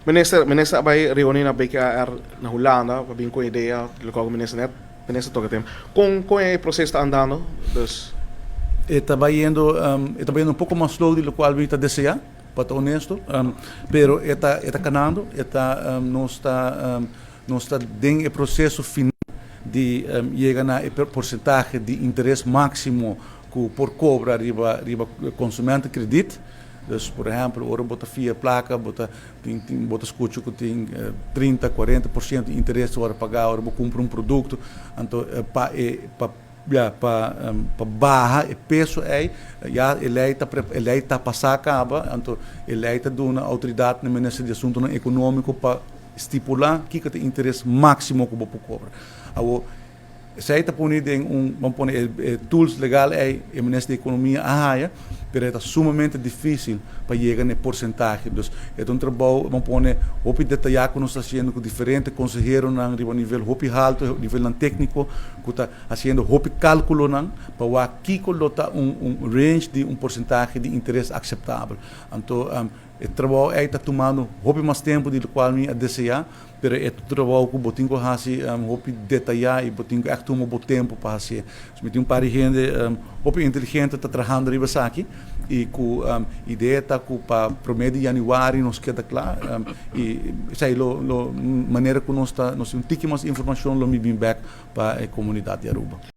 Minister, minister a bay reuni na BKR na Hulanda, pa bin cu idea, loke minister net, minister toca tema. Con e proceso ta andando? Dus, E ta bayendo un poco mas slow di loke mi ta desea, pa ta honesto, pero e ta canando, nos ta den e proceso final di yega na e porcentahe di interes maximo cu por cobra riba consumentenkrediet. Dus, por ehempel, ora bo ta fia placa, bo ta scucha cu tin 30, 40% di interes ora paga, ora bo cumpra un producto, anto pa, ja, pa baha e peso ey, ja, e ley ta pasa caba, anto e ley ta duna autoridad na Minister di Asunto Economico pa stipula kico ta interes maximo cu bo por cobra. Awo, esey ta pone den un, ban pone e tools legal ey, e Minister di Economia a haya, pero ta sumamente dificil pa yega na porcentahe. Dus e un trabou, ban pone, hopi detaya cu nos ta haciendo cu diferente conseheronan riba nivel hopi halto, nivel nan tecnico, cu ta haciendo hopi calculonan pa wak kico lo ta un range di un porcentahe di interes aceptabel. Anto, e trabou ey ta tumando hopi mas tempo di loke mi a desea, pero e trabou cu bo tin cu haci hopi detaya y bo tin cu echt tuma bo tempo pa haci. So, mi tin un par di hende hopi inteligente ta trahando riba esaki y cu idea ta cu pa prome di januari nos keda cla y esey lo manera cu nos ta nos un tiki mas informacion, lo mi bin back pa e comunidad di Aruba.